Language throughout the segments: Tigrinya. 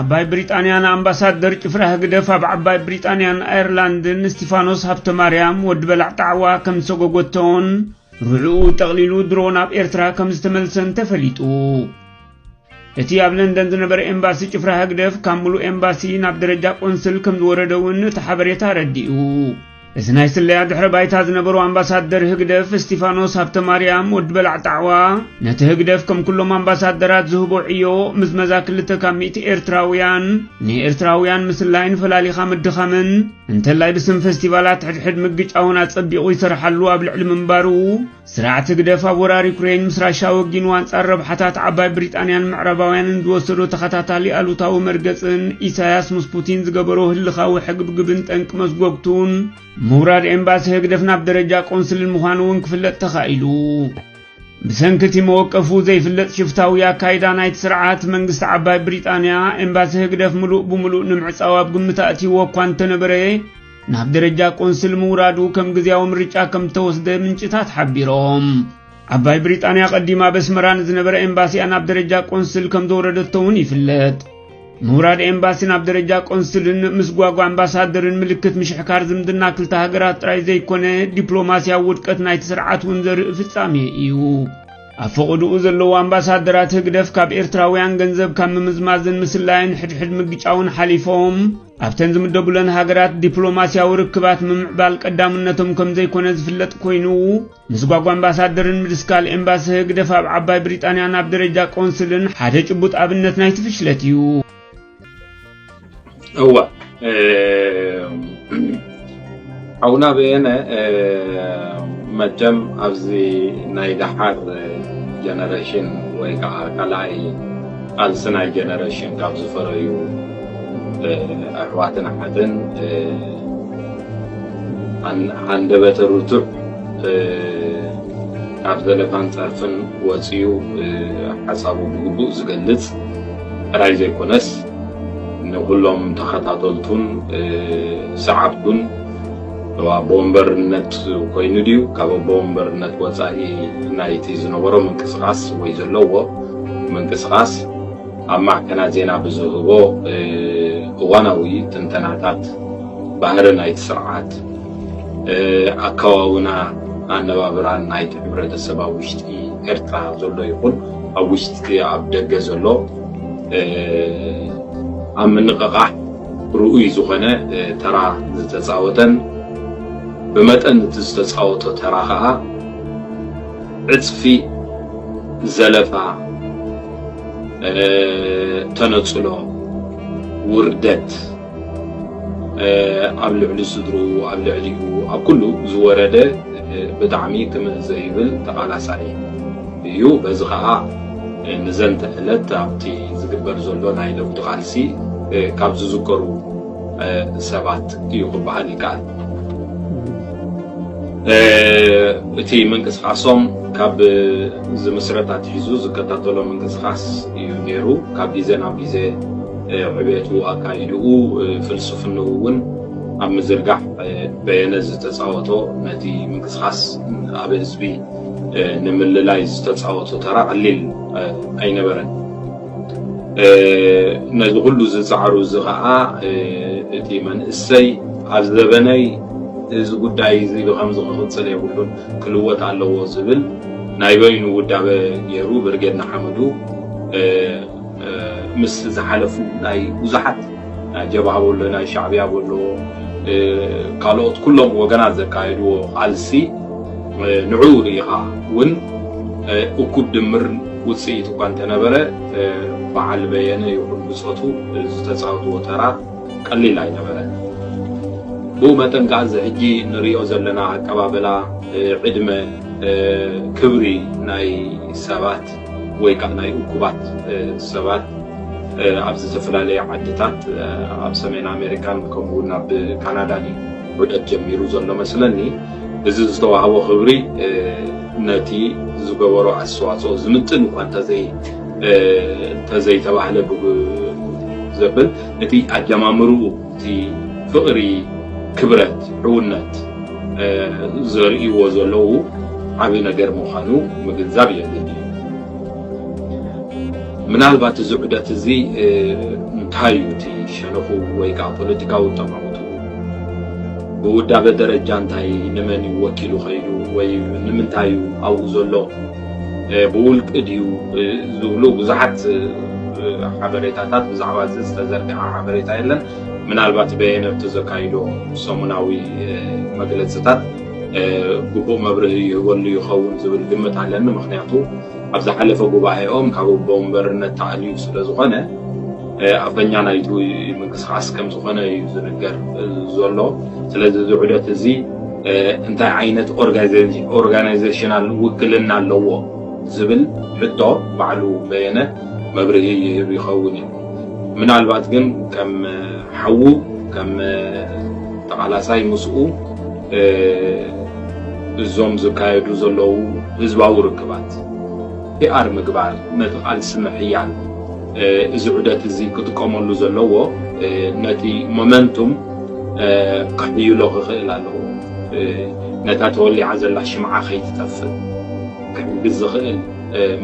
ዓባይ ብሪጣንያ ንኣምባሳደር ጭፍራ ህግደፍ ኣብ ዓባይ ብሪጣንያን ኣየርላንድን እስቲፋኖስ ሃብተማርያም ወዲ በላዕ ጣዕዋ ከም ዝሰጎጎቶን፣ ርዕኡ ጠቕሊሉ ድሮ ናብ ኤርትራ ከም ዝተመልሰን ተፈሊጡ። እቲ ኣብ ለንደን ዝነበረ ኤምባሲ ጭፍራ ህግደፍ ካብ ምሉእ ኤምባሲ ናብ ደረጃ ቆንስል ከም ዝወረደ እውን እቲ ሓበሬታ ኣረዲኡ። እዚ ናይ ስለያ ድሕረ ባይታ ዝነበሩ ኣምባሳደር ህግደፍ እስቲፋኖስ ሃብተማርያም ወዲ በላዕ ጣዕዋ፣ ነቲ ህግደፍ ከም ኩሎም ኣምባሳደራት ዝህቦ ዕዮ ምዝመዛ ክልተ ካብ ሚእቲ ኤርትራውያን ንኤርትራውያን ምስላይን ፈላሊኻ ምድኻምን እንተላይ ብስም ፈስቲቫላት ሕድሕድ ምግጫውን ኣጸቢቑ ይሰርሓሉ ኣብ ልዕሊ ምንባሩ፣ ስርዓት ህግደፍ ኣብ ወራር ዩክሬን ምስ ራሻ ወጊኑ ኣንጻር ረብሓታት ዓባይ ብሪጣንያን ምዕራባውያንን ዝወሰዶ ተኸታታሊ ኣሉታዊ መርገጽን ኢሳያስ ምስ ፑቲን ዝገበሮ ህልኻዊ ሕግብግብን ጠንቂ መስጎግቱን ምውራድ ኤምባሲ ህግደፍ ናብ ደረጃ ቆንስልን ምዃኑ እውን ክፍለጥ ተኻኢሉ። ብሰንኪ እቲ መወቀፉ ዘይፍለጥ ሽፍታዊ ኣካይዳ ናይቲ ስርዓት መንግስቲ ዓባይ ብሪጣንያ ኤምባሲ ህግደፍ ምሉእ ብምሉእ ንምዕጻው ኣብ ግምት ኣእትይዎ እኳ እንተነበረ ናብ ደረጃ ቆንስል ምውራዱ ከም ግዜያዊ ምርጫ ከም እተወስደ ምንጭታት ሓቢሮም። ዓባይ ብሪጣንያ ቀዲማ ኣብ ኣስመራ ንዝነበረ ኤምባሲኣ ናብ ደረጃ ቆንስል ከም ዘውረደቶ እውን ይፍለጥ። ምውራድ ኤምባሲ ናብ ደረጃ ቆንስልን ምስጓጓ ኣምባሳደርን ምልክት ምሽሕካር ዝምድና ክልተ ሃገራት ጥራይ ዘይኮነ ዲፕሎማስያዊ ውድቀት ናይቲ ስርዓት እውን ዘርኢ ፍጻሜ እዩ። ኣብ ፈቐድኡ ዘለዉ ኣምባሳደራት ህግደፍ ካብ ኤርትራውያን ገንዘብ ካብ ምምዝማዝን ምስላይን ሕድሕድ ምግጫውን ሓሊፎም ኣብተን ዝምደቡለን ሃገራት ዲፕሎማስያዊ ርክባት ምምዕባል ቀዳምነቶም ከም ዘይኮነ ዝፍለጥ ኮይኑ፣ ምስጓጓ ኣምባሳደርን ምድስካል ኤምባሲ ህግደፍ ኣብ ዓባይ ብሪጣንያ ናብ ደረጃ ቆንስልን ሓደ ጭቡጥ ኣብነት ናይቲ ፍሽለት እዩ። እወ፣ እ፣ ሓውና በየነ፣ እ፣ መቸም ኣብዚ ናይ ደሓር ጀነሬሽን ወይ ከዓ ካልኣይ ቃልሲ ናይ ጀነሬሽን ካብ ዝፈረዩ፣ እ፣ ኣሕዋትን ኣሓትን፣ እ፣ ኣን-፣ ሃንደበተ ርቱዕ፣ እ፣ ካብ ዘለፋን ጸርፍን ወጺኡ፣ እ፣ ሓሳቡ ብግቡእ ዝገልጽ ጥራይ ዘይኮነስ፣ ንኹሎም ተኸታተልቱን፣ እ፣ ሰዓብቱን፣ ኣቦ ወንበርነት ኮይኑ ድዩ፣ ካብ ኣቦ ወንበርነት ወጻኢ ናይቲ ዝነበሮ ምንቅስቓስ ወይ ዘለዎ ምንቅስቓስ ኣብ ማዕከናት ዜና ብዝህቦ፣ እ፣ እዋናዊ ትንተናታት፣ ባህሪ ናይቲ ስርዓት፣ እ፣ ኣከዋውና ኣነባብራን ናይቲ ሕብረተሰብ ኣብ ውሽጢ ኤርትራ ዘሎ ይኹን ኣብ ውሽጢ ኣብ ደገ ዘሎ፣ እ፣ ኣብ ምንቕቓሕ ርኡይ ዝኾነ፣ እ፣ ተራ ዝተጻወተን፣ ብመጠን እቲ ዝተጻወቶ ተራ ኸኣ ዕጽፊ፣ ዘለፋ፣ እ፣ ተነጽሎ፣ ውርደት፣ እ፣ ኣብ ልዕሊ ስድርኡ፣ ኣብ ልዕሊኡ፣ ኣብ ኩሉ ዝወረደ፣ እ፣ ብጣዕሚ ክምእ ዘይብል ተቓላሳይ እዩ። በዚ ኸኣ፣ እ፣ ንዘንተ ዕለት ኣብቲ ዝግበር ዘሎ ናይ ለውጢ ቃልሲ፣ እ፣ ካብ ዝዝከሩ፣ እ፣ ሰባት እዩ ክበሃል ይከኣል። እ፣ እቲ ምንቅስቓሶም ካብ ዝምስረት ኣትሒዙ ዝከታተሎ ምንቅስቓስ እዩ ነይሩ። ካብ ግዜ ናብ ግዜ፣ እ፣ ዕቤቱ፣ ኣካይድኡ፣ እ፣ ፍልስፍንኡ እውን ኣብ ምዝርጋሕ፣ እ፣ በየነ ዝተጻወቶ፣ ነቲ ምንቅስቓስ ኣብ ህዝቢ፣ እ፣ ንምልላይ ዝተጻወቶ ተራ ቀሊል፣ እ፣ ኣይነበረን። እ፣ ነዚ ኩሉ ዝጻዕሩ እዚ ኸኣ፣ እ፣ እቲ መንእሰይ ኣብ ዘበነይ እዚ ጉዳይ እዚ ብኸምዚ ክቕጽል የብሉን፣ ክልወጥ ኣለዎ ዝብል ናይ በይኑ ውዳበ ገይሩ ብርጌድ ንሓመዱ፣ እ፣ እ፣ ምስ ዝሓለፉ ናይ ብዙሓት ናይ ጀብሃ በሎ፣ ናይ ሻዕብያ በሎ፣ እ፣ ካልኦት ኩሎም ወገናት ዘካየድዎ ቃልሲ፣ እ፣ ንዕኡ ርኢኻ እውን፣ እ፣ እኩብ ድምር ውጽኢት እኳ እንተነበረ፣ እ፣ በዓል በየነ ይኹን ብጾቱ ዝተጻወትዎ ተራ ቀሊል ኣይነበረን። ብኡ መጠን ከኣ እዚ ሕጂ ንሪኦ ዘለና ኣቀባበላ፣ እ፣ ዕድመ፣ እ፣ ክብሪ ናይ ሰባት ወይ ከዓ ናይ እኩባት፣ እ፣ ሰባት፣ እ፣ ኣብ ዝተፈላለየ ዓድታት፣ እ፣ ኣብ ሰሜን ኣሜሪካን ከምኡ እውን ኣብ ካናዳን እዩ ዑደት ጀሚሩ ዘሎ መስለኒ። እዚ ዝተዋህቦ ክብሪ፣ እ፣ ነቲ ዝገበሮ ኣስተዋፅኦ ዝምጥን እኳ እንተዘይ-፣ እ፣ እንተዘይተባህለ ብግ-፣ ዘብል፣ እቲ ኣጀማምርኡ፣ እቲ ፍቕሪ፣ ክብረት፣ ሕውነት፣ እ፣ ዘርእይዎ ዘለዉ ዓቢ ነገር ምዃኑ ምግንዛብ የድሊ እዩ። ምናልባት እዚ ዑደት እዚ፣ እ፣ እንታይ እዩ እቲ ሸነኹ ወይ ከዓ ፖለቲካዊ ጠባቑቱ? ብውዳበ ደረጃ እንታይ፣ ንመን እዩ ወኪሉ ከይዱ ወይ ንምንታይ እዩ ኣብኡ ዘሎ? ብውልቂ ድዩ ዝብሉ ብዙሓት ሓበሬታታት፣ ብዛዕባ እዚ ዝተዘርግሐ ሓበሬታ የለን። ምናልባት በየነ ኣብቲ ዘካይዶ ሰሙናዊ መግለፅታት ግቡእ መብርሂ ይህበሉ ይኸውን ዝብል ግምት ኣለኒ። ምክንያቱ ኣብ ዝሓለፈ ጉባኤኦም ካብ ኣቦ ወንበርነት ተኣልዩ ስለ ዝኾነ፣ ኣፈኛ ናይቲ ምንቅስቃስ ከም ዝኾነ እዩ ዝንገር ዘሎ። ስለዚ እዚ ዑደት እዚ እንታይ ዓይነት ኦርጋናይዜሽናል ውክልና ኣለዎ ዝብል ሕቶ ባዕሉ በየነ መብርሂ ይህብ ይኸውን እዩ። ምናልባት ግን ከም ሓዉ፣ ከም ተቓላሳይ ምስኡ እዞም ዝካየዱ ዘለዉ ህዝባዊ ርክባት ፒኣር ምግባር፣ ነቲ ቃልሲ ምሕያል፣ እዚ ዑደት እዚ ክጥቀመሉ ዘለዎ ነቲ ሞመንቱም ክሕይሎ ክኽእል ኣለዎ። ነታ ተወሊዓ ዘላ ሽምዓ ከይትጠፍእ ክሕግዝ ዝኽእል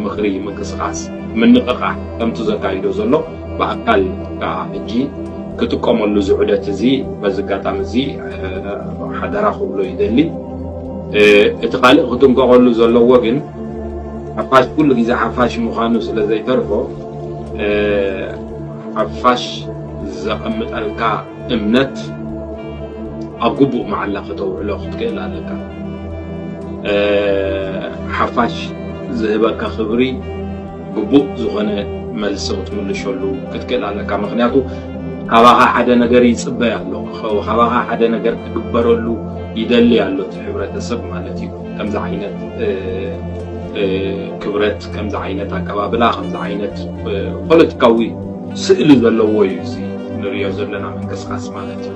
ምኽሪ፣ ምንቅስቃስ፣ ምንቕቓሕ ከምቲ ዘካይዶ ዘሎ ብኣካል ከዓ ሕጂ ክጥቀመሉ እዚ ዑደት እዚ፣ በዚ ኣጋጣሚ እዚ ሓደራ ክብሎ ይደሊ። እቲ ካልእ ክጥንቀቐሉ ዘለዎ ግን ሓፋሽ ኩሉ ግዜ ሓፋሽ ምዃኑ ስለ ዘይተርፎ፣ ሓፋሽ ዘቐምጠልካ እምነት ኣብ ግቡእ መዓላ ከተውዕሎ ክትክእል ኣለካ። ሓፋሽ ዝህበካ ክብሪ ግቡእ ዝኾነ መልሲ ክትምልሸሉ ክትክእል ኣለካ። ምክንያቱ ካባኻ ሓደ ነገር ይፅበይ ኣሎ፣ ካባኻ ሓደ ነገር ክግበረሉ ይደሊ ኣሎ እቲ ሕብረተሰብ ማለት እዩ። ከምዚ ዓይነት ክብረት፣ ከምዚ ዓይነት ኣቀባብላ፣ ከምዚ ዓይነት ፖለቲካዊ ስእሊ ዘለዎ እዩ እዚ ንሪኦ ዘለና ምንቅስቃስ ማለት እዩ።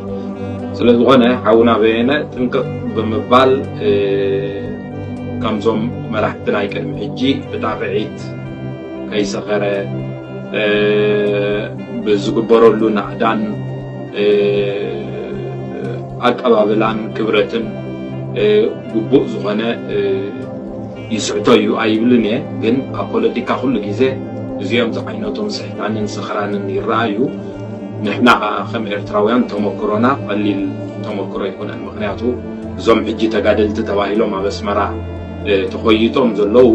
ስለዝኾነ ሓውና በየነ ጥንቅቕ ብምባል፣ ከምዞም መራሕቲ ናይ ቅድሚ ሕጂ ብጣቕዒት ከይሰኸረ፣ ብዝግበረሉ ናእዳን ኣቀባብላን ክብረትን ግቡእ ዝኾነ ይስሕቶ እዩ ኣይብልን እየ። ግን ኣብ ፖለቲካ ኩሉ ግዜ እዚኦም ዝዓይነቶም ስሕታንን ስኽራንን ይረኣዩ። ንሕና ከዓ ከም ኤርትራውያን ተመክሮና ቀሊል ተመክሮ ኣይኮነን። ምክንያቱ እዞም ሕጂ ተጋደልቲ ተባሂሎም ኣብ ኣስመራ ተኾይጦም ዘለዉ፣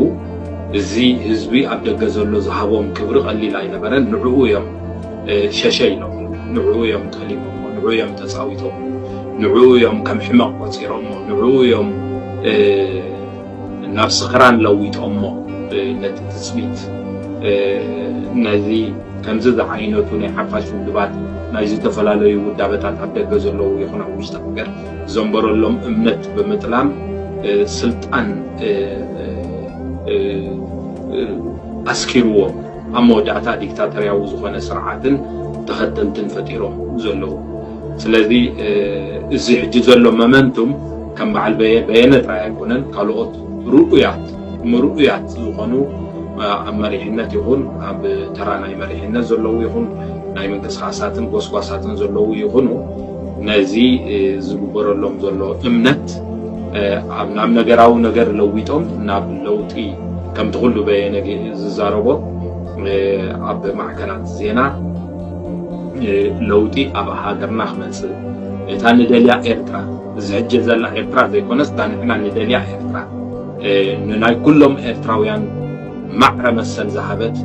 እዚ ህዝቢ ኣብ ደገ ዘሎ ዝሃቦም ክብሪ ቀሊል ኣይነበረን። ንዕኡ እዮም ሸሸ ኢሎም፣ ንዕኡ እዮም ጠሊሞሞ፣ ንዕኡ እዮም ተፃዊቶም፣ ንዕኡ እዮም ከም ሕመቕ ቆፂሮሞ፣ ንዕኡ እዮም ናብ ስኽራን ለዊጦሞ ነቲ ትፅቢት። ነዚ ከምዚ ዝዓይነቱ ናይ ሓፋሽ ውድባት፣ ናይ ዝተፈላለዩ ውዳበታት ኣብ ደገ ዘለዉ ይኹን ኣብ ውሽጢ ሃገር ዘንበረሎም እምነት ብምጥላም ስልጣን ኣስኪርዎም ኣብ መወዳእታ ዲክታተርያዊ ዝኾነ ስርዓትን ተኸተልትን ፈጢሮም ዘለዉ። ስለዚ እዚ ሕጂ ዘሎ መመንቱም ከም በዓል በየነ ጥራይ ኣይኮነን፣ ካልኦት ርኡያት ምርኡያት ዝኾኑ ኣብ መሪሕነት ይኹን ኣብ ተራ ናይ መሪሕነት ዘለዉ ይኹን ናይ ምንቅስቃሳትን ጎስጓሳትን ዘለዉ ይኹኑ፣ ነዚ ዝግበረሎም ዘሎ እምነት ናብ ነገራዊ ነገር ለዊጦም ናብ ለውጢ፣ ከምቲ ኩሉ በየነ ዝዛረቦ ኣብ ማዕከናት ዜና፣ ለውጢ ኣብ ሃገርና ክመፅእ፣ እታ ንደልያ ኤርትራ፣ እዚ ሕጂ ዘላ ኤርትራ ዘይኮነስ እታ ንሕና ንደልያ ኤርትራ፣ ንናይ ኩሎም ኤርትራውያን ማዕረ መሰል ዝሃበት፣